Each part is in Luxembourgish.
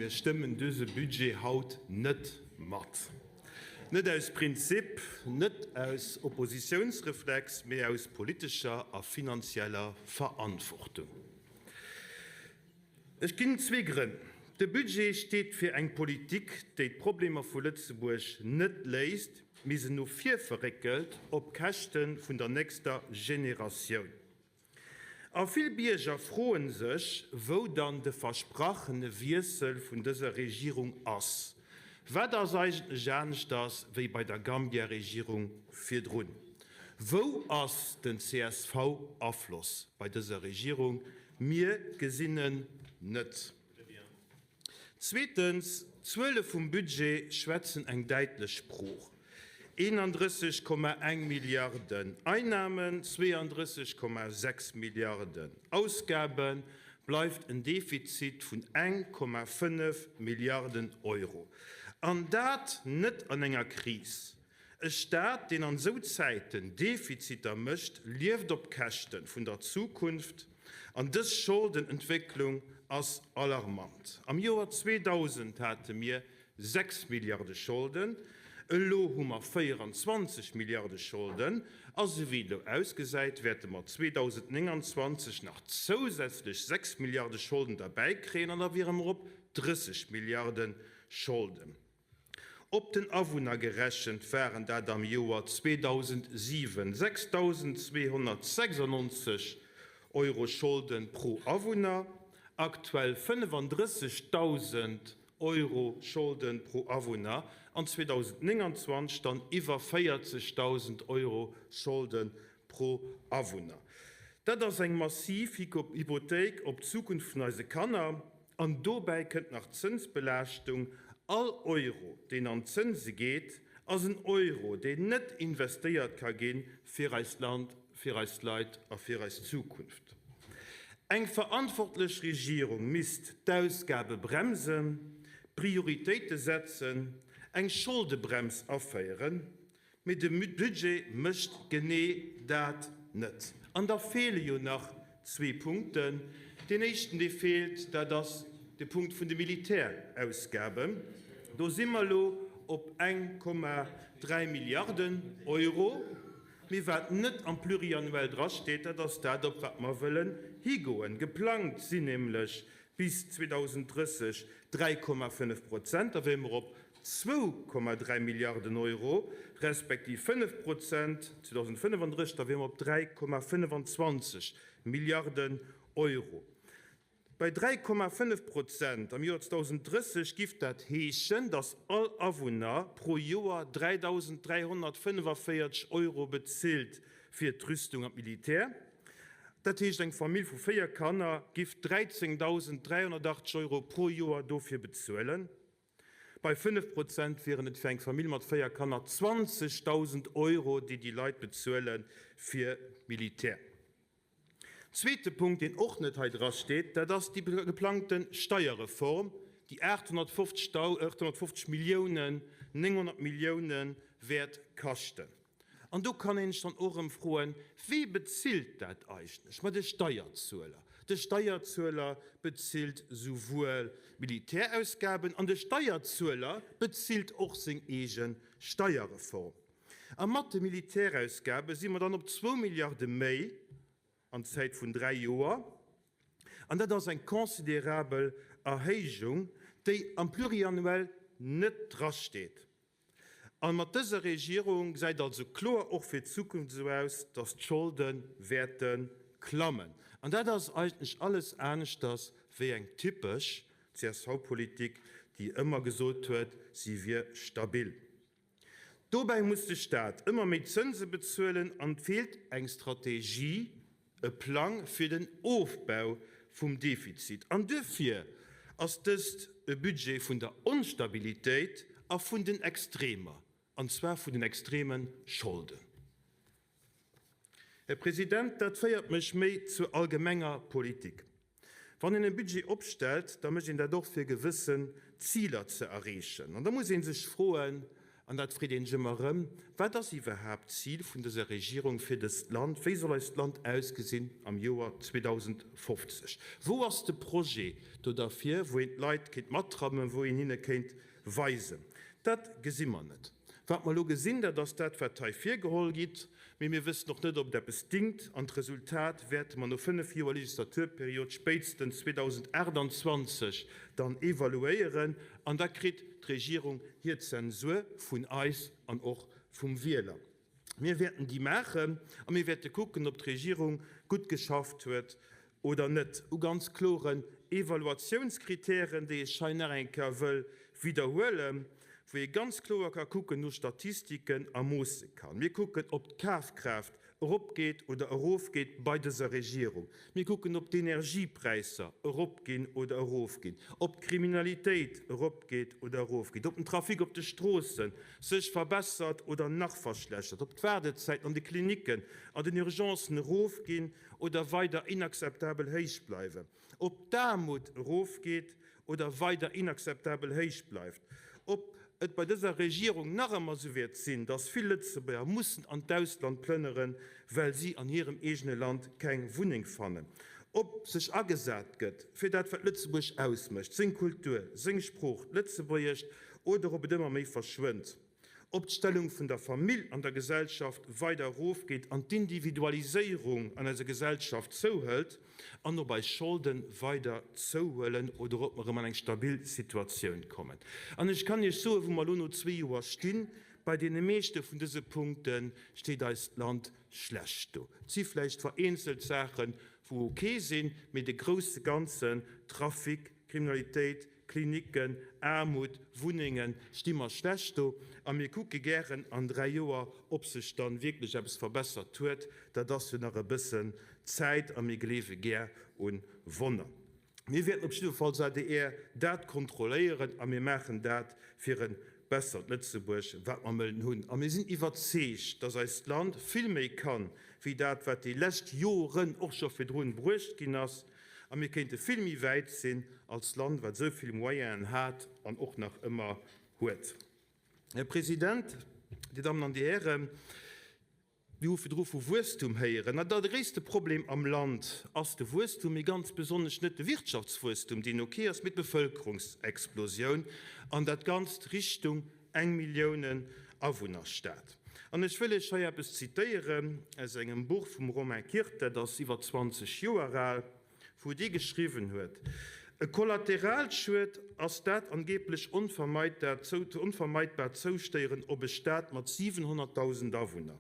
Mir stëmmen dëse Budget haut net mat. Net aus Prinzip, net aus Oppositiounsreflex, mee aus politescher a finanzieller Verantwortung. Ech ginn zwee Grënn. De Budget steet fir eng Politik, déi d'Problemer vu Lëtzebuerg net léist, mee se no vir verréckelt op Käschte vun der nächster Generatioun. A vill Bierger froe sech, wou dann de versprachene Wiessel vun dëser Regierung ass. Wat ass eigentlech aneschters wéi bei der Gambia-Regierung virdrun? Wou ass den CSV-Afloss bei dëser Regierung? Mir gesinn en net. Zweetens, d'Zuele vum Budget schwätzen eng däitlech Sprooch, 31,1 Milliarden Einnahmen, 32,6 Milliarden Ausgaben, bleift en Defizit vun 1,5 Milliarden Euro. An dat net an enger Kris. E Staat, deen an esou Zäiten Defiziter mécht, lieft op Käschte vun der Zukunft. An dës Scholdenentwécklung ass alarmant. Am Joer 2000 hate mir 6 Milliarde Scholden, elo hu mer 24 Milliarde Scholden. A sou wéi et elo ausgesäit, wäerte mer 2029 nach zousätzlech 6 Milliarde Scholden derbäikréien an da wiere mer op 30 Milliarde Scholden. Op den Awunner gerechent waren dat am Joer 2007 6.296 Euro Scholde pro Awunner, aktuell 35.000 Euro Scholde pro Awunner an 2029 dann iwwer 40.000 Euro Scholde pro Awunner. Dat ass eng massiv Hypothéik op d'Zukunft vun eise Kanner. An dobäi kënnt nach d'Zënsbelaaschtung, All Euro, deen an d'Zënse geet, ass en Euro, deen net investéiert ka gi fir eist Land, fir eis Leit a fir eis Zukunft. Eng verantwortlech Regierung misst d'Ausgabe bremsen, Prioritéite setzen, eng Scholdebrems aféieren. Mee de Budget mécht genee dat net. An da feele jo nach zwee Punkten. Deen éischten, dee feelt, dat ass de Punkt vun de Militärausgaben. Do si mer elo op 1,3 Milliarden Euro. Mee wat net am Pluriannuel drasteet, dat ass dat, op wat mer wëllen higoen. Geplangt sinn nämlech bis 2030 3,5 Prozent, da wiere mer op 2,3 Milliarden Euro, respektiv 5 Prozent 2035, da wiere mer op 3,25 Milliarden Euro. Bei 3,5 Prozent am Joer 2030 giff dat heeschen, datt all Awunner pro Joer 3.345 Euro bezilt fir d'Rüstung an d'Militär. Dat heescht, eng Famill vu 4 Kanner giff 13.380 Euro pro Joer dofir bezuelen. Bei 5 Prozent wieren et fir eng Famill mat 4 Kanner 20.000 Euro, déi déi Leit bezuele fir d'Militär. Zweete Punkt, deen och net hei dra steet, dat ass déi geplangte Steierreform, déi 850 Milliounen, 900 Millioune wäert kaschten. An do kann een sech dann och erëm froen, Wee bezilt dat eigentlech? Ma de Steierzueler. De Steierzueler bezilt souwuel d'Militärausgaben an de Steierzueler bezilt och seng eege Steierreform. A mat de Militärausgabe si mer dann op zwou Milliarde méi an Zäit vun dräi Joer. An dat ass eng considerabel Erhéijung, déi am Pluriannuel net drasteet. A mat dëser Regierung gesäit also kloer och fir d'Zukunft esou aus, datt d'Scholde wäerte klammen. An dat ass eigentlech alles aneschters wéi eng typesch CSV-Politik, déi ëmmer gesot huet, si wier stabil. Dobäi muss de Staat ëmmer méi Zënse bezuelen an et feelt eng Strategie, e Plang fir den Ofbau vum Defizit. An duerfir ass dëst e Budget vun der Onstabilitéit a vun den Extremer, an zwar vun den extreme Scholden. Här President, dat féiert mech méi zur allgemenger Politik. Wann een e Budget opstellt, da mécht een dat och fir gewëssen Ziler ze erreechen. An da muss ee sech froen. An dat freet een sech ëmmer erëm, Wat ass iwwerhaapt d'Zil vun dëser Regierung fir dëst Land? Wéi soll eist Land ausgesinn am Joer 2050? Wou ass de Projet do derfir, wou een d'Leit kéint matrammen, wou een hinne kéint weisen? Dat gesi mer net. Wat mer elo gesinn, dat ass dat, wat hei virgeholl gitt, mee mir wëssen och net, ob et eppes dingt. An d'Resultat wäerte mer no fënnf Joer Legislaturperiod, spéitstens 2028, dann evaluéieren. An da kritt d'Regierung hir Zensur vun eis an och vum Wieler. Mir wäerten déi maachen a mir wäerte kucken, ob d'Regierung gutt geschafft huet oder net, u ganz kloren Evaluatiounskritären, déi ech hei nach eng Kéier wëll widderhuelen, wou ee ganz kloer ka kucken no Statistiken a moosse kann. Mir kucken, ob d'Kafkraaft eropgeet oder erofgeet bei dëser Regierung. Mir kucken, ob d'Energiepräisser eropginn oder erofginn, ob d'Kriminalitéit eropgeet oder erofgeet, ob den Trafic op de Stroosse sech verbessert oder nach verschlechtert, ob d'Waardezäiten an de Klinicken, an den Urgencen erofginn oder weider inakzeptabel héich bleiwen, ob d'Aarmut erofgeet oder weider inakzeptabel héich bleift, ob et bei dëser Regierung nach ëmmer esou wäert sinn, datt vill Lëtzebuerger mussen an d'Ausland plënneren, well si an hirem eegene Land keng Wunneng fannen, ob sech agesat gëtt fir dat, wat Lëtzebuerg ausmécht, seng Kultur, seng Sprooch, d'Lëtzebuergescht, oder ob et ëmmer méi verschwënnt. Ob d'Stellung vun der Famill an der Gesellschaft weider erofgeet an d'Individualiséierung an eiser Gesellschaft zouhëlt an ob eis Scholde weider zouhuelen oder ob mer erëm an eng stabil Situatioun kommen. An ech kann Iech soen, wou mer elo no zwee Joer stinn, Bei deene meeschte vun dëse Punkte steet eist Land schlecht do. Et si vläicht vereenzelt Saachen, wou ok sinn, mee de grousse Ganzen, Trafic, Kriminalitéit, Klinicken, Aarmut, Wunnengen, sti mer schlecht do. A mir kucke gären an 3 Joer, ob sech dann wierklech eppes verbessert huet. Dat ass jo nach e bëssen Zäit a mir gleewe gär un Wonner. Mir wäerten op jidde Fall als adr dat kontrolléieren a mir maachen dat fir e bessert Lëtzebuerg, wat mer mëllen hunn. A mir sinn iwwerzeegt, dass eist Land vill méi kann, wéi dat, wat déi lescht Joren och scho virdrun bruecht ginn ass. A mir kéinte vill méi wäit sinn als Land, wat esou vill Moyenen hat an och nach ëmmer huet. Här President, Dir Dammen an Dir Hären, mir hu virdru vu Wuesstum héieren. A de gréisste Problem am Land ass de Wuesstum, mee ganz besonnesch net de Wirtschaftswuesstum, deen ok ass, mee d'Bevëlkerungsexplosioun an dat Ganzt Richtung eng Milliounen Awunnerstad. An ech wëll Iech hei eppes zitéieren aus engem Buch vum Romain Kirt, dat ass iwwer 20 Joer al, wou dee geschriwwen huet, E Kollateralschued ass dat angeeblech onvermeidbart Zoustéieren op e Staat mat 700.000 Awunner.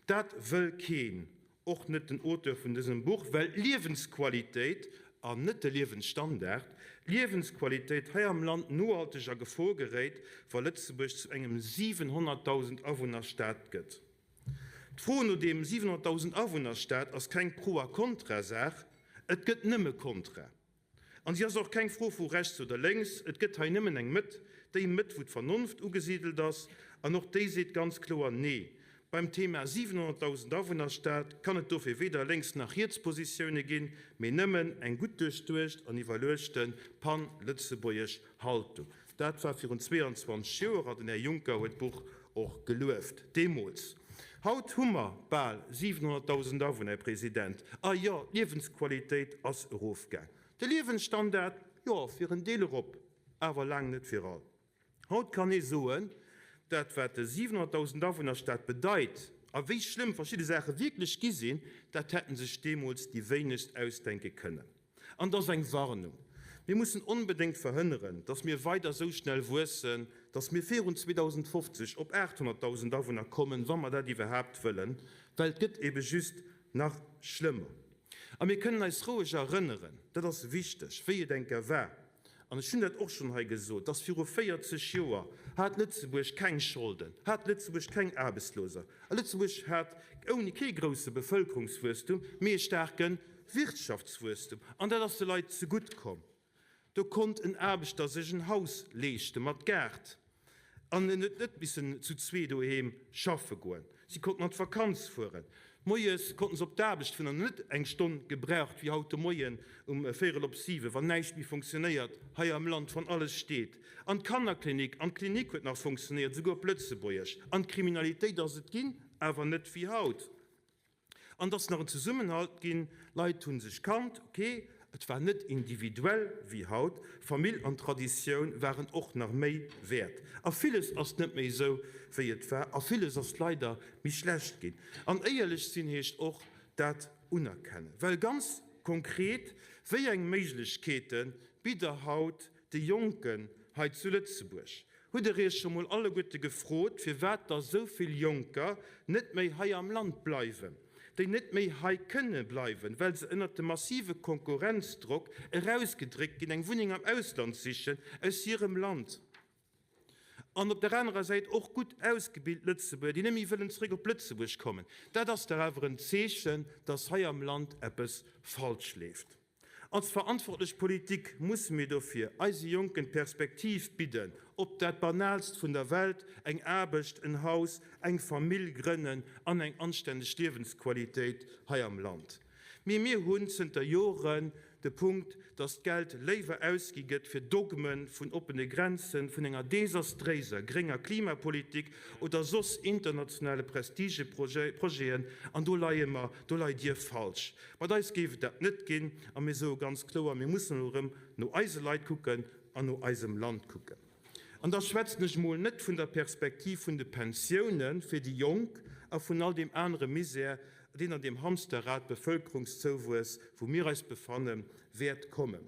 Dat wëll keen, Och net den Auteur vun dësem Buch, well d'Liewensqualitéit, an net de Liewensstandard, d'Liewensqualitéit hei am Land nohalteg a Gefor geréit, wa Lëtzebuerg zu engem 700.000 Awunner-Staat gëtt. D'Fro no deem 700.000 Awunner-Staat ass keng Pro a Kontra-Saach, et gëtt nëmme Kontra. An si ass och keng Fro vu rechts oder lénks, et gëtt hei nëmmen eng Mëtt, déi Mëtt wou d'Vernonft ugesidelt ass, an och déi seet ganz kloer Nee. Beim Thema 700.000 Awunnerstad kann et dofir weder lénks nach riets Positioune ginn, mee nëmmen eng gutt duerchduecht an iwwerluechte pan-lëtzebuergesch Haltung. Dat war virun 22 Joer a den Här Juncker huet d'Buch och gelueft deemools. Haut hu mer bal 700.000 Awunner, Här President, a jo, d'Liewensqualitéit ass erofgaang. De Liewensstandard, jo, fir en Deel erop, awer laang net fir all. Haut kann ee soen, dat wat de 700.000 Awunnerstaat bedeit a wéi schlëmm verschidde Saache wierklech gi sinn, dat hätte sech deemools déi wéinegst ausdenke kënnen. An et ass eng Warnung, Mir mussen onbedéngt verhënneren, dass mir weider esou schnell wuessen, dass mir virun 2050 op 800.000 Awunner kommen, wa mer dat iwwerhaapt wëllen, well et gëtt ebe just nach schlëmmer. A mir kënnen eis roueg erënneren, dat ass wichteg, wéi et eng Kéier war, an ech hunn dat och schonn hei gesot, dass viru 40 Joer hat Lëtzebuerg keng Scholden, hat Lëtzebuerg keng Aarbechtsloser, a Lëtzebuerg hat ouni kee grousse Bevëlkerungswuesstum, mee e staarke Wirtschaftswuesstum, an dat ass de Leit zegutt komm. Do konnt en Aarbechter sech en Haus leeschte mat Gaart an en huet net missen zu zwee doheem schaffe goen. Si konnten an d'Vakanz fueren. Moies konnten se op d'Aarbecht fueren an hunn net eng Stonn gebraucht wéi haut de Moien um véierel op siwe, wann näischt méi funktionéiert hei am Land, wann alles steet. An d'Kannerklinik an d'Klinik huet nach funktionéiert, esouguer op Lëtzebuergesch. An d'Kriminalitéit ass et ginn, awer net wéi haut. An et ass nach en Zesummenhalt ginn, Leit hu sech kannt, ok, et war net individuell wéi haut, Famill an Traditioun waren och nach méi wäert. A villes ass net méi esou wéi et war a villes ass leider méi schlecht ginn. An éierlech sinn heescht och dat unerkennen. Well ganz konkret, wéi eng Méiglechkeete bitt Der haut de Jonken hei zu Lëtzebuerg? Hutt der iech scho mol alleguerte gefrot, firwat da sou vill Jonker net méi hei am Land bleiwen, déi net méi hei kënne bleiwen, well se ënnert dem massive Konkurrenzdrock erausgedréckt ginn, eng Wunneng am Ausland sichen, aus hirem Land, an op der anerer Säit och gutt ausgebilt Lëtzebuerger, déi net méi wëllen zréck op Lëtzebuerg kommen? Dat ass dach awer en Zeechen, dass hei am Land eppes falsch leeft. Als verantwortlech Politik musse mir dofir eise Jonken d'Perspektiv bidden op dat Banaalst vun der Welt, eng Aarbecht, en Haus, eng Famill grënnen an eng anstänneg Liewensqualitéit hei am Land. Mee mir hunn zënter Joren de Punkt, dass d'Geld léiwer ausgi gëtt fir Dogme vun oppene Grenzen, vun enger desastréiser grénger Klimapolitik oder soss internationale Prestigeprojeten, an do leie mer, do leit Dir falsch. Mat eis géif et dat net ginn a mir soe ganz kloer, mir mussen elo erëm no eise Leit kucken an no eisem Land kucken. An da schwätzen ech emol net vun der Perspektiv vun de Pensioune fir déi Jonk a vun all deem anere Misär, deen an deem Hamsterrad Bevëlkerungszouwuess, wou mir eis befannen, wäert kommen.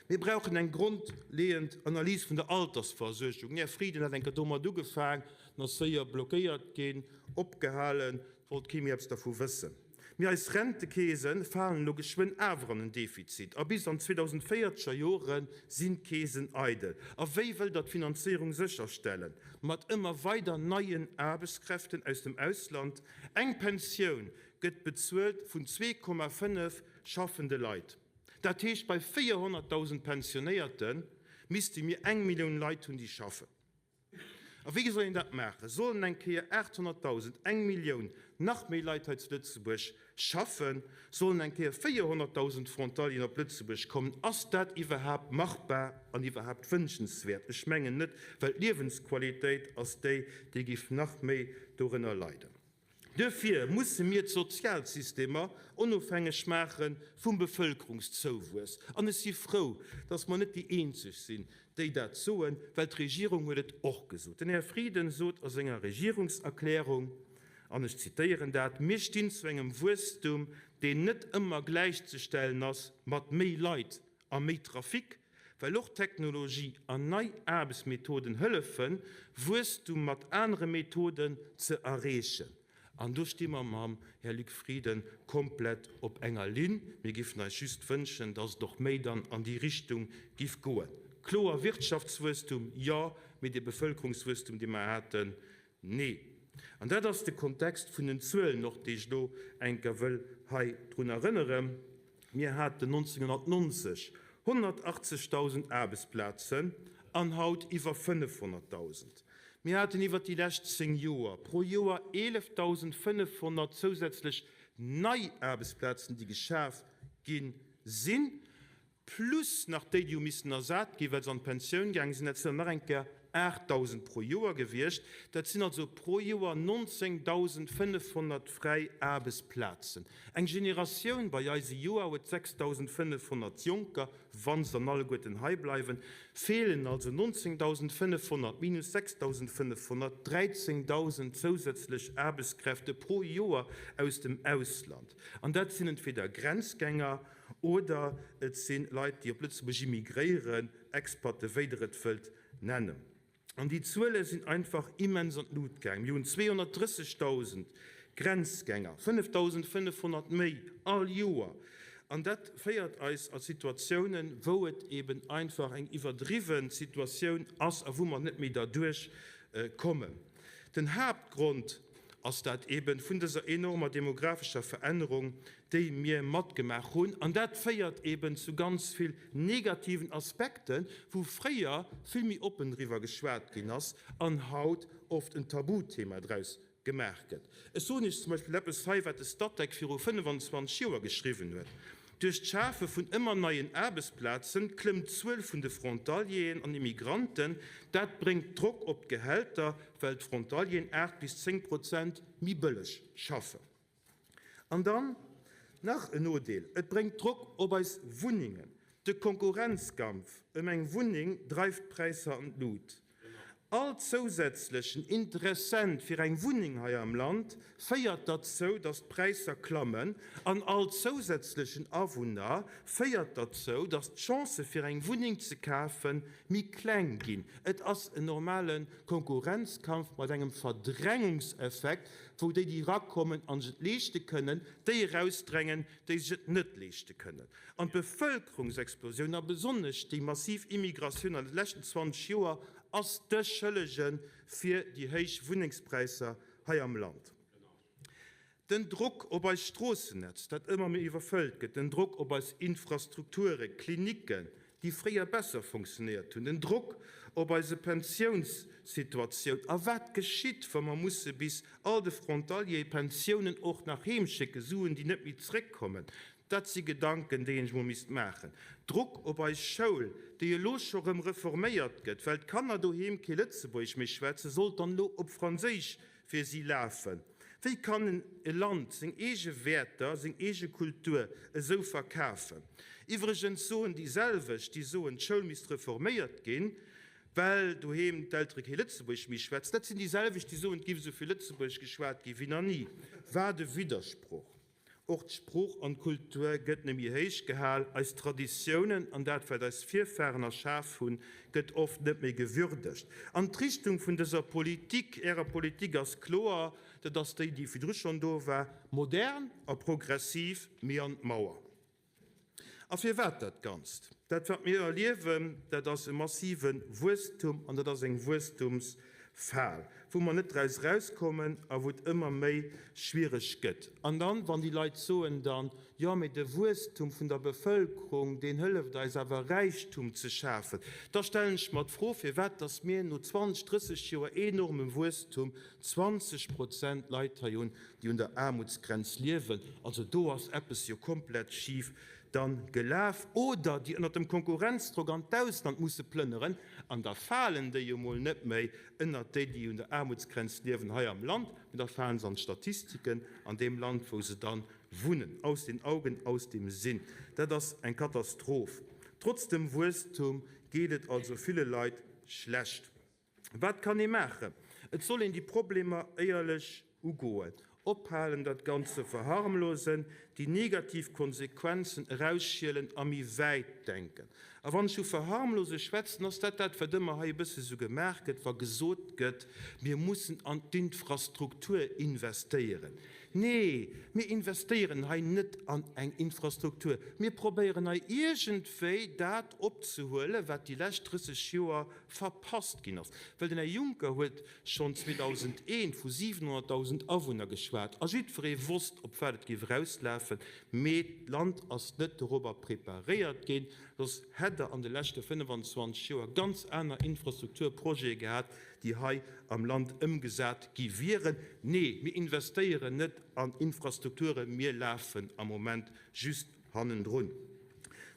Mir brauchen eng grondleeënd Analys vun der Altersversuergung. Den Här Frieden hat eng Kéier domat ugefaang, en ass séier blockéiert ginn, opgehalen, et wollt kee méi eppes dervu wëssen. Mee eis Rentekeese falen elo geschwënn awer an en Defizit a bis an d'zweedausendvéierzeger Jore sinn d'Keesen eidel. A wéi wëllt Der d'Finanzéierung sécherstellen? Mat ëmmer weider neien Aarbechtskräften aus dem Ausland? Eng Pensioun gëtt bezuelt vun 2,5 schaffende Leit. Dat heescht, bei 400.000 Pensionéierte misste mir eng Millioun Leit hunn, déi schaffen. A wéi soll een dat maachen? Sollen eng Kéier 800.000, eng Millioun, nach méi Leit hei zu Lëtzebuerg schaffen? Sollen eng Kéier 400.000 Frontalieren op Lëtzebuerg kommen? Ass dat iwwerhaapt machbar an iwwerhaapt wënschenswäert? Ech mengen net, well d'Liewensqualitéit ass déi, déi géif nach méi dorënner leiden. Duerfir musse mir d'Sozialsystemer onofhängeg maache vum Bevëlkerungszouwuess. An ech si frou, datt mer net déi eenzeg sinn, déi dat soen, well d'Regierung huet et och gesot. Den Här Frieden sot a senger Regierungserklärung, an ech zitéieren dat, Mir stinn zu engem Wuesstum, deen net ëmmer gläichzestellen ass mat méi Leit a méi Trafic, well och Technologie an nei Aarbechtsmethoden hëllefen, Wuesstum mat anere Methoden ze erreechen. An do sti mer mam Här Luc Frieden komplett op enger Linn. Mir giffen eis just wënschen, dass et och méi dann an déi Richtung giff goen. Kloer Wirtschaftswuesstum, jo, mee dee Bevëlkerungswuesstum, dee mer haten, Nee. An dat ass de Kontext vun den Zuelen och, déi ech elo eng Kéier wëll hei drun erënneren. Mir haten 1990 180.000 Aarbechtsplazen an haut iwwer 500.000. Mir haten iwwert déi lescht 10 Joer pro Joer 11.500 zousätzlech nei Aarbechtsplazen, déi geschaf gi sinn. Plus nach déi, déi hu missen ersat ginn, well se an d'Pensioun gaange sinn. Dat sinn dann nach eng Kéier 8.000 pro Joer gewiescht. Dat sinn also pro Joer 19.500 fräi Aarbechtsplazen. Eng Generatioun bei eis e Joer huet 6.500 Jonker, wa se dann alleguerten hei bleiwen, feelen also 19.500 minus 6.500, 13.000 zousätzlech Aarbechtskräfte pro Joer aus dem Ausland. An dat sinn entweder Grenzgänger, Oder et si Leit, déi op Lëtzebuerg immigréieren, Expaten, wéi Der et wëllt nennen. An déi Zuele sinn einfach immens an d'Lut gaangen. Mir hunn 230.000 Grenzgänger, 5.500 méi all Joer. An dat féiert eis a Situatiounen, wou et eben einfach eng iwwerdriwwen Situatioun ass a wou mer net méi derduerch kommen. Den Haaptgrond ass dat eben vun dëser enormer demographescher Verännerung, déi mir matgemaach hunn. An dat féiert eben zu ganz vill negativen Aspekten, wou fréier vill méi oppen driwwer geschwat ginn ass an haut oft en Tabuthema draus gëtt. Gemaach gëtt. Ech soen Iech zum Beispill eppes hei, wat de Statec viru 25 Joer geschriwwen huet, Duerch d'Schafe vun ëmmer neien Aarbechtsplazen klëmmt d'Zuel vun de Frontalieren an Immigranten. Dat bréngt Drock op d'Gehälter, well d'Frontalieren 8 bis 10 Prozent méi bëlleg schaffen. An dann nach en Nodeel, Et bréngt Drock op eis Wunnengen. De Konkurrenzkampf ëm eng Wunneng dreift d'Präisser an d'Lut. All zousätzlechen Interessent fir eng Wunneng hei am Land féiert derzou, datt d'Präisser klammen, an all zousätzlechen Awunner féiert derzou, datt d'Chancë fir eng Wunneng ze kafe méi kleng ginn. Et ass en normale Konkurrenzkampf mat engem Verdrängungseffekt, wou déi, déi erakommen a sech et leeschte kënnen, déi erausdrängen, déi sech et net leeschte kënnen. An d'Bevëlkerungsexplosioun a besonnesch déi massiv Immigratioun an de leschten 20 Joer ass de Schëllege fir déi héich Wunnengspräisser hei am Land. Den Drock op eist Stroossennetz, dat ëmmer méi iwwerfëllt gëtt, den Drock op eis Infrastrukturen, Klinicken, déi fréier besser funktionéiert hunn, den Drock op eise Pensiounssituatioun a wat geschitt, wa mer musse bis all de Frontalier Pensiounen och nach heemschécken, Suen, déi net méi zréckkommen, Dat si Gedanken, déi een sech mol misst maachen. Drock op eis Schoul, déi elo scho rëm reforméiert gëtt, well d'Kanner doheem kee Lëtzebuergesch méi schwätzen, sollt dann elo op Franséisch fir si lafen? Wéi kann e Land seng eege Wäerter, seng eege Kultur esou verkafen? Iwwregens soen déi selwecht, déi soen, d'Schoul misst reforméiert ginn, well doheem d'Eltere kee Lëtzebuergesch méi schwätzen, dat sinn déi selwecht, déi soen, et géif esou vill Lëtzebuergesch geschwat gi wéi nach ni. Wat e Widdersproch! Och d'Sprooch an d'Kultur gëtt net méi héich gehal, eis Traditiounen an dat wat eis Virfahren erschaf hunn, gëtt oft net méi gewürdegt. An d'Richtung vun dëser Politik, Ärer Politik, ass kloer, dat ass déi, déi virdru schonn do war, modern a progressiv, mee an d'Mauer. A firwat dat Ganzt? Dat, wat mir erliewen, dat ass e massive Wuesstum an dat ass eng Wuesstumsfal, wou mer net draus erauskommen a wou et ëmmer méi schwiereg gëtt. An dann, wann déi Leit soen dann, Jo, mee de Wuesstum vun der Bevëlkerung, deen hëlleft eis awer Räichtum ze schafen, da stellen ech mer d'Fro, firwat dass mir no 20, 30 Joer enormem Wuesstum 20 Prozent Leit hei hunn, déi un der Aarmutsgrenz liewen, also do ass eppes jo komplett schif dann gelaf, oder déi ënnert dem Konkurrenzdrock an d'Ausland musse plënneren, an da falen déi jo mol net méi ënnert déi, déi un der Aarmutsgrenz liewen hei am Land, mä da falen se an d'Statistiken an deem Land, wou se dann wunnen. Aus den Augen, aus dem Sinn. Dat ass eng Katastroph. Trotz dem Wuesstum geet et also ville Leit schlecht. Wat kann ee maachen? Et soll een déi Problemer éierlech ugoen, ophalen dat Ganzt ze verharmlosen, déi negativ Konsequenzen erausschielen a méi wäit denken. A wann ech vu verharmlose schwätzen, ass dat dat, wat ëmmer hei e bësse sou gemaach gëtt, wa gesot gëtt, mir mussen an d'Infrastruktur investéieren. Nee, mir investéieren hei net an eng Infrastruktur. Mir probéieren hei iergendwéi dat opzehuelen, wat déi lescht 30 Joer verpasst ginn ass. Well den Här Juncker huet schonn 2001 vu 700.000 Awunner geschwat a jiddweree wosst, op wat et géif erauslafen, mee d'Land ass net dorobber preparéiert ginn, soss hätt Der an de leschte 25 Joer ganz aner Infrastrukturprojete gehat, déi hei am Land ëmgesat gi wieren. Nee, mir investéieren net an Infrastrukturen, mir lafen am Moment just hannendrun.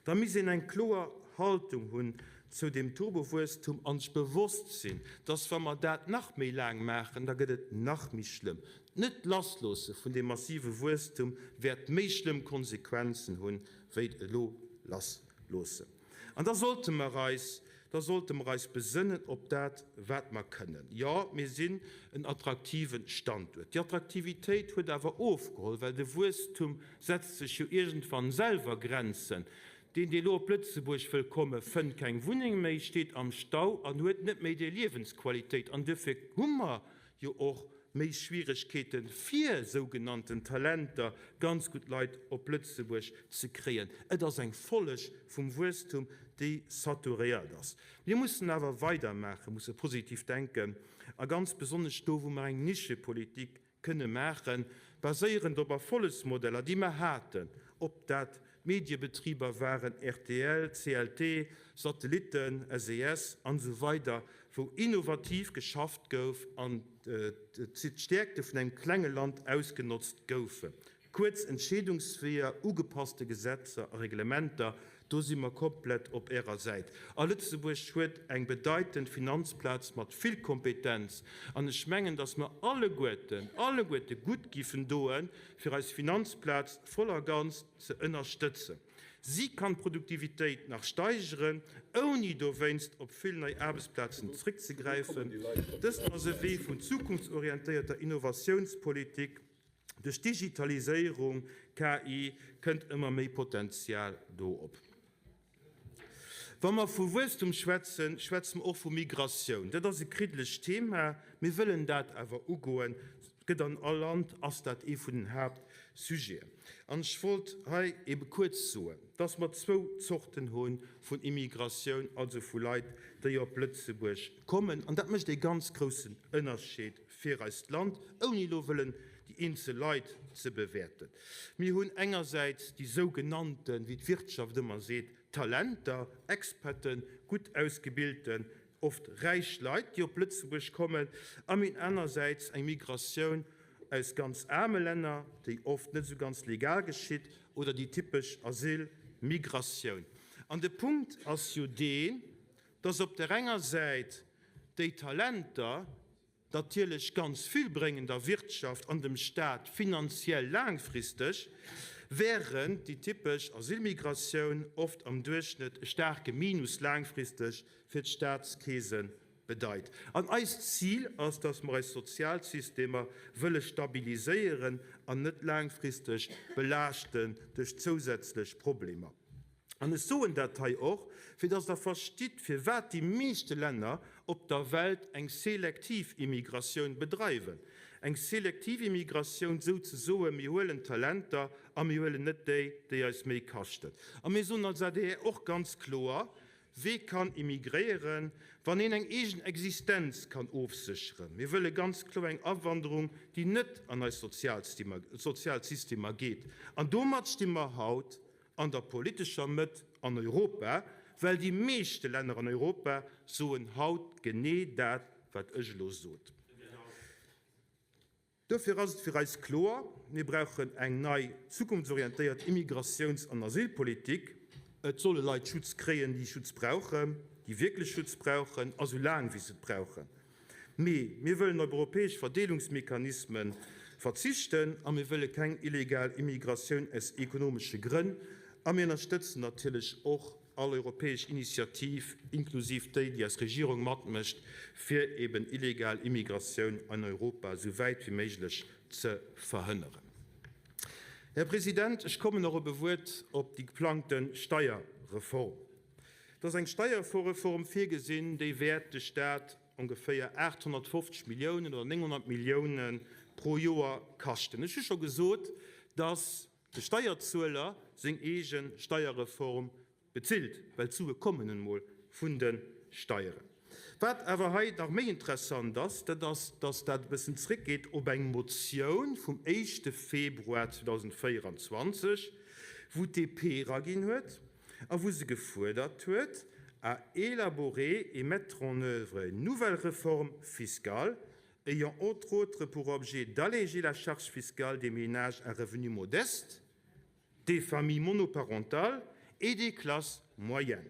Da misst een eng kloer Haltung hunn zou deem Turbowuesstum an sech bewosst sinn, dass wa mer dat nach méi laang maachen, da gëtt et nach méi schlëmm. D'Net-Lassloosse vun deem massive Wuesstum wäert méi schlëmm Konsequenzen hunn, wéi d'elo lassloossen. An da sollte mer eis, da sollte mer eis besënnen op dat, wat mer kënnen. Jo, mir sinn en attraktive Standuert. Déi Attraktivitéit huet awer ofgeholl, well de Wuesstum setzt sech jo iergendwann selwer Grenzen. Deen, dee lo op Lëtzebuerg wëll kommen, fënnt keng Wunneng méi, steet am Stau an huet net méi déi Liewensqualitéit. An duerfir hu mer jo och méi Schwieregkeeten, fir sougenannten Talenter, ganz gutt Leit op Lëtzebuerg ze kréien. Et ass eng Folleg vum Wuesstum, déi saturéiert ass. Mir mussen awer weidermaachen, musse positiv denken a ganz besonnesch do, wou mer eng Nischepolitik kënne maachen, baséierend op Erfollegsmodeller, déi mer haten, op dat. D'Mediebetriber waren rtl, CLT, Satellitten, SES an esou weider, wou innovativ geschafft gouf an d'Stäerkte vun engem klenge Land ausgenotzt goufen. Kuerz Entscheedungsweeër, ugepasste Gesetzer a Reglementer, do si mer komplett op Ärer Säit. A Lëtzebuerg huet eng bedeitend Finanzplaz mat vill Kompetenz. An ech mengen, datt mer alleguerten, alleguerte gutt giffen doen, fir eis Finanzplaz voll a ganz ze ënnerstëtzen. Si kann d'Produktivitéit nach steigeren, ouni dowéinst op vill nei Aarbechtsplazen zréckzegräifen. Dëst ass e Wee vun zukunftsorientéierter Innovatiounspolitik. Duerch Digitaliséierung, KI, kënnt ëmmer méi Potenzial do op. Wa mer vu Wuesstum schwätzen, schwätze mer och vu Migratioun. Dat ass e kriddelegt Thema. Mir wëllen dat awer ugoen. Et gëtt an all Land ass dat ee vun den Haaptsujeten. An ech wollt hei ebe kuerz soen, dass mer zwou Zorten hu vun Immigratioun, also vu Leit, déi op Lëtzebuerg kommen. An dat mécht ee ganz groussen Ënnerscheed fir eist Land, ouni elo wëllen déi eenzel Leit ze bewäerten. Mir hunn engersäits déi sougenannten, wéi d'Wirtschaft ëmmer seet, Talenter, Experten, gutt ausgebilten, oft räich Leit, déi op Lëtzebuerg kommen, a mir hunn anersäits eng Migratioun aus ganz aarme Länner, déi oft net esou ganz legal geschitt, oder déi typesch Asylmigratioun. An de Punkt ass jo deen, dass op där enger Säit déi Talenter natierlech ganz vill bréngen der Wirtschaft an dem Staat finanziell laangfristeg, während déi typesch Asylmigratioun oft am Duerchschnëtt e staarke Minus laangfristeg fir d'Staatskeese bedeit. An eist Zil ass, dass mer eis Sozialsystemer wëlle stabiliséieren an net laangfristeg belaaschten duerch zousätzlech Problemer. An ech soen dat hei och, fir dass Der verstitt, firwat déi meeschte Länner op der Welt eng selektiv Immigratioun bedreiwen. Eng selektiv Immigratioun souzesoen, mir huelen Talenter a mir huelen net déi, déi eis méi kaschten. A mir soen als adr och ganz kloer, Wee kann immigréieren, wann een eng eegen Existenz kann ofsécheren? Mir wëlle ganz kloer eng Awanderung, déi net an eis Sozialsystemer geet. An domat sti mer haut an der politescher Mëtt an Europa, well déi meeschte Länner an Europa soen haut genee dat, wat ech elo sot. Dofir ass et fir eis kloer, Mir brauchen eng nei, zukunftsorientéiert Immigratiouns an Asylpolitik. Et solle Leit Schutz kréien, déi Schutz brauchen, déi wierklech Schutz brauchen a sou laang wéi se et brauchen. Mee mir wëllen op europäesch Verdeelungsmechanisme verzichten a mir wëlle keng illegal Immigratioun aus ekonomesche Grënn. A mir ënnerstëtzen natierlech och all europäesch Initiativ, inklusiv déi, déi eis Regierung matmécht, fir eben illegal Immigratioun an Europa esou wäit wéi méiglech ze verhënneren. Här President, ech kommen nach op e Wuert op déi geplangte Steierreform. Et ass eng Steierreform virgesinn, déi wäert de Staat ongeféier 850 Milliounen oder 900 Millioune pro Joer kaschten. Ech hu scho gesot, dass de Steierzueler seng eege Steierreform bezilt, well d'Sue kommen nun emol vun de Steieren. Wat awer hei nach méi interessant ass, dat ass, dass dat e bëssen zréckgeet op eng Motioun vum éischte Februar 2024, wou d'DP eraginn huet, a wou se gefuerdert huet, à élaborer et mettre en œuvre une nouvelle réforme fiscale ayant entre autres pour objet d'alléger la charge fiscale des ménages à revenus modestes, des familles monoparentales et des classes moyennes.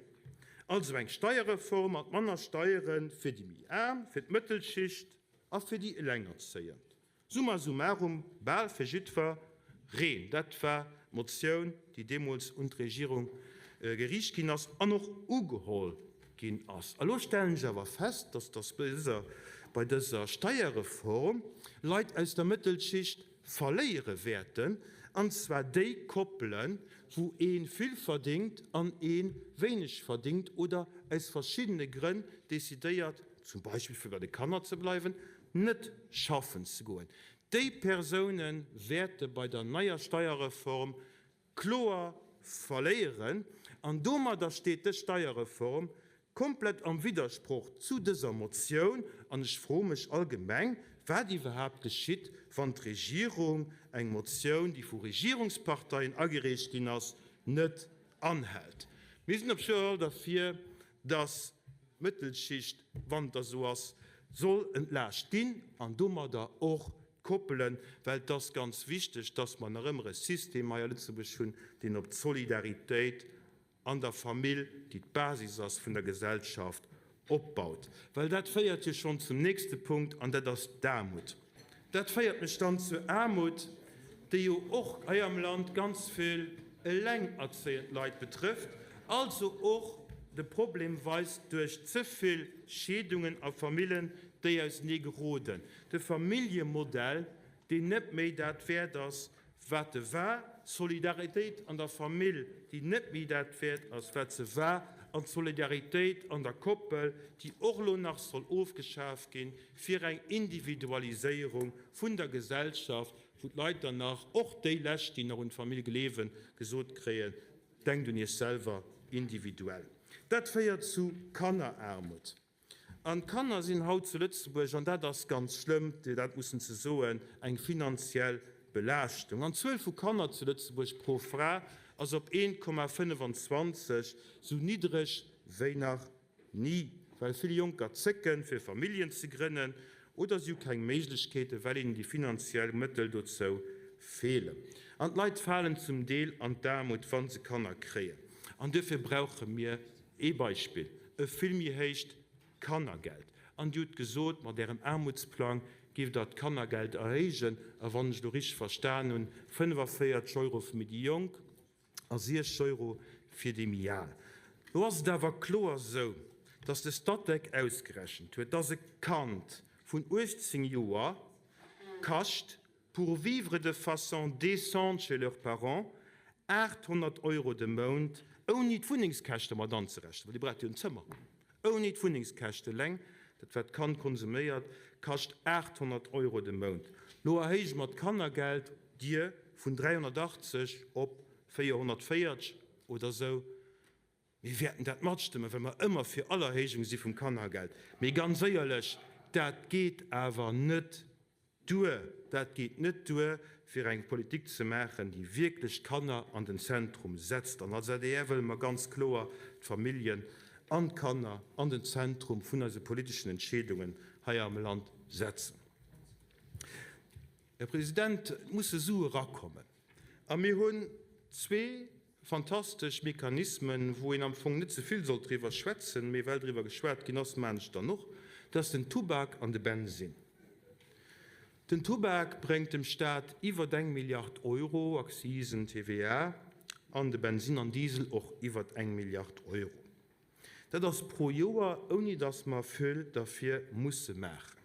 Also eng Steierreform mat manner Steiere fir déi méi Aarm, fir d'Mëttelschicht a fir déi Elengerzéiend. Summa summarum, bal fir jiddwer reen. Dat war d'Motioun, déi deemools un d'Regierung geriicht ginn ass an och ugeholl ginn ass. A lo stellen ech awer fest, dass dass bei dëser Steierreform Leit aus der Mëttelschicht verléiere wäerten, an zwar déi Koppelen, wou ee vill verdéngt an ee wéineg verdéngt oder aus verschiddene Grënn decidéiert, zum Beispill fir bei de Kanner ze bleiwen, net schaffen ze goen. Déi Persoune wäerte bei der neier Steierreform kloer verléieren an domadder steet dës Steierreform komplett am Widdersproch zu dëser Motioun an ech froe mech allgemeng, wat iwwerhaapt geschitt, wann d'Regierung eng Motioun, déi vu Regierungsparteien agereecht ginn ass, net anhält. Mir sinn op jidder Fall derfir, dass d'Mëttelschicht, wann et da sou ass, soll entlaascht ginn an domadder och d'Koppelen, well et ass ganz wichteg, dass mer nach ëmmer e System hei a Lëtzebuerg hunn, deen op d'Solidaritéit an der Famill, déi d'Basis ass vun der Gesellschaft, opbaut. Well dat féiert jo schonn zum nächste Punkt, an dat ass d'Aarmut. Dat féiert mech dann zur Aarmut, déi jo och hei am Land ganz vill elengerzéiend Leit betrëfft, also och de Problem weist duerch ze vill Scheedungen a Famillen, déi ausenee geroden. De Familljemodell, deen net méi dat wäert ass, wat e war, d'Solidaritéit an der Famill, déi net méi dat wäert ass, wat se war, an d'Solidaritéit an der Koppel, déi och elo nach soll ofgeschaf ginn, fir eng Individualiséierung vun der Gesellschaft, wou d'Leit dann nach, och déi lescht, déi nach un d'Famill gleewen, gesot kréien, Denkt un iech selwer, individuell. Dat féiert zu Kanneraarmut. An d'Kanner sinn haut zu Lëtzebuerg, an dat ass ganz schlëmm, dat mussen ze soen, eng finanziell Belaaschtung. An d'Zuel vu Kanner zu Lëtzebuerg pro Fra ass op 1,25 sou niddreg wéi nach ni, well vill Jonker zécken, fir Familljen ze grënnen, oder si hu keng Méiglechkeeten, well hinnen déi finanziell Mëttel dozou feelen. An d'Leit falen zum Deel an d'Aarmut, wa se Kanner kréien. An duerfir brauche mir Ee Beispill, e vill méi héicht Kannergeld. An Dir hutt gesot, mat Ärem Aarmutsplang géift Der d'Kannergeld erhéijen, a wann ech elo richteg verstan hunn, 45 Euro fir déi Jonk a 60 Euro fir déi méi Al. Lo ass et awer kloer esou, dass de Statec ausgerechent huet, dass e Kand vun 18 Joer kascht pour vivre de façon décente chez leurs parents, 800 Euro de Mount, ouni d'Wunnengskäschte mat anzerechnen, well Dir braucht jo en Zëmmer, ouni d'Wunnengskäschte eleng, dat wat d'Kand konsuméiert, kascht 800 Euro de Mount. Lo erhéije mer d'Kannergeld, Dir, vun 380 op 440 oder esou. Mir wäerten dat matstëmmen, well mer ëmmer fir all Erhéijung si vum Kannergeld. Mee ganz éierlech, dat geet awer net duer. Dat geet net duer, fir eng Politik ze maachen, déi wierklech d'Kanner an den Zentrum setzt. An als adr wëlle mer ganz kloer d'Familljen an d'Kanner an den Zentrum vun eise politeschen Entscheedungen hei am Land setzen. Här President, et musse Sue erakommen. A mir hunn zwee Fantastesch Mechanismen, wou een am Fong net ze vill sollt driwwer schwätzen, mee well driwwer geschwat ginn ass, maan ech dann och, dat ass den Tubak an de Bensinn. Den Tubak bréngt dem Staat iwwert eng Milliard Euro, Akzisen, TVA, an de Bensinn an Diesel och iwwert eng Milliard Euro. Dat ass pro Joer, ouni datt mer vill derfir musse maachen.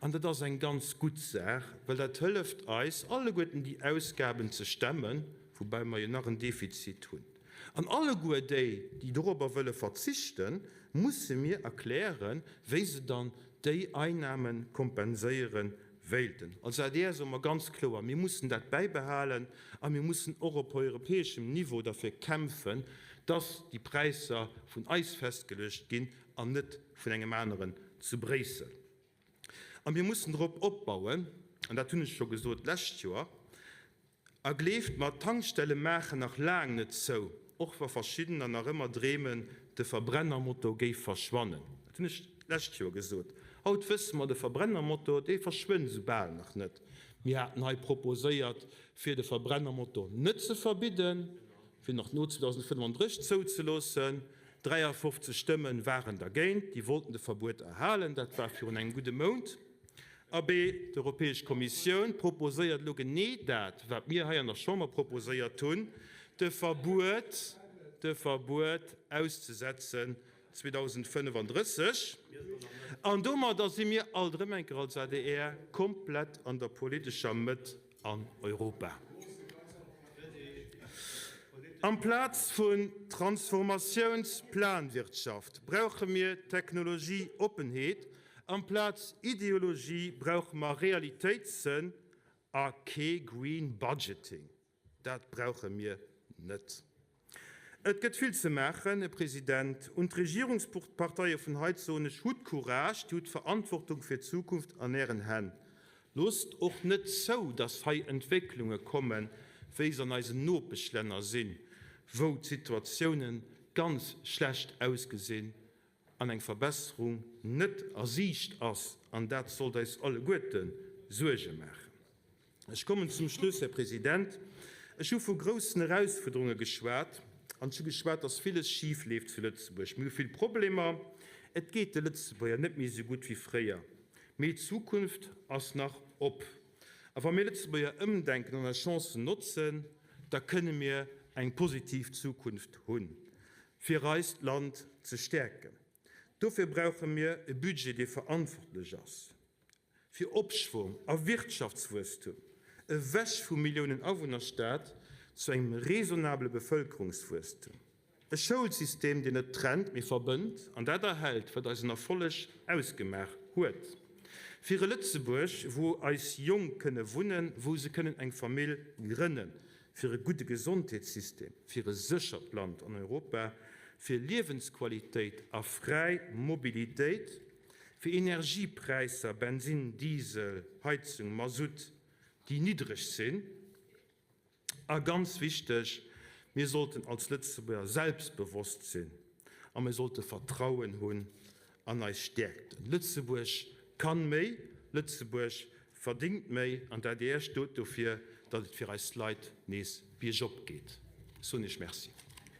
An dat ass eng ganz gutt Saach, well dat hëlleft eis alleguerten déi Ausgaben ze stemmen, woubäi mer jo nach en Defizit hunn. An alleguer déi, déi dorobber wëlle verzichten, musse mir erklären, wéi se dann déi Einnahme kompenséiere wéilten. Als adr soe mer ganz kloer, Mir mussen dat bäibehalen a mir mussen och op europäeschem Niveau derfir kämpfen, dass déi Präisser vun eis festgeluecht ginn an net vun engem aneren zu Bréissel. A mir mussen drop opbauen, an dat hunn ech scho gesot d'lescht Joer, a gleeft mer, d'Tankstelle maachen nach laang net zou, och wa verschiddener nach ëmmer dreemen, de Verbrennermotor géif verschwannen. Dat hunn ech d'lescht Joer gesot. Haut wësse mer, de Verbrennermotor, dee verschwënnt esou bal nach net. Mir haten hei proposéiert, fir de Verbrennermotor net ze verbidden, fir en och no 2035 zouzeloossen. 53 Stëmme waren dergéint, déi wollten de Verbuet erhalen. Dat war virun engem gudde Mount. Abee, d'Europäesch Kommissioun proposéiert elo genee dat, wat mir hei an der Chamber proposéiert hunn, de Verbuet, de Verbuet auszesetzen 2035. An domadder si mir alt erëm eng Kéier als adr komplett an der politescher Mëtt an Europa. Amplaz vun Transformatiounsplanwirtschaft brauche mir Technologieoppenheet, amplaz Ideologie brauche mer Realitéitssënn a kee Green Budgeting. Dat brauche mir net. Et gëtt vill ze maachen, Här President. Un d'Regierungsparteie vun hei soen ech, Hutt Courage, Dir hutt d'Verantwortung fir d'Zukunft an Ären Hänn. Loosst och net zou, dass hei Entwécklunge kommen, wéi se an eisen Nopeschlänner sinn. wou d'Situatioune ganz schlecht ausgesinn an eng Verbesserung net a Siicht ass, an dat sollt eis alleguerte Suerge maachen. Ech kommen zum Schluss, Här President. Ech hu vu groussen Erausfuerderunge geschwat an ech hu geschwat, dass villes schif leeft zu Lëtzebuerg. Mir hu vill Problemer. Et geet de Lëtzebuerger net méi esou gutt wéi fréier. Mee d'Zukunft ass nach op. A wa mir Lëtzebuerger ëmdenken an eis Chancen notzen, da kënne mir eng positiv Zukunft hunn, fir eist Land ze stäerken. Dofir brauche mir e Budget, dee verantwortlech ass. Fir Opschwong a Wirtschaftswuesstum, ewech vum Milliounen-Awunner-Staat zu engem raisonnabele Bevëlkerungswuesstum, e Schoulsystem, deen net trennt, mee verbënnt an dat erhält, wat eisen Erfolleg ausgemaach huet, fir e Lëtzebuerg, wou eis Jonk kënne wunnen, wou se kënnen eng Famill grënnen, fir e gudde Gesondheetssystem, fir e séchert Land an Europa, fir Liewensqualitéit a fräi Mobilitéit, fir Energiepräisser, Bensinn, Diesel, Heizung, Masutt, déi niddreg sinn. A ganz wichteg, Mir sollten als Lëtzebuerger selbstbewosst sinn a mir sollte Vertrauen hunn an eis Stäerkten. Lëtzebuerg kann méi, Lëtzebuerg verdingt méi an d'ADR stoot dofir, datt et fir eis Leit nees biergop geet. Ech soen Iech Merci.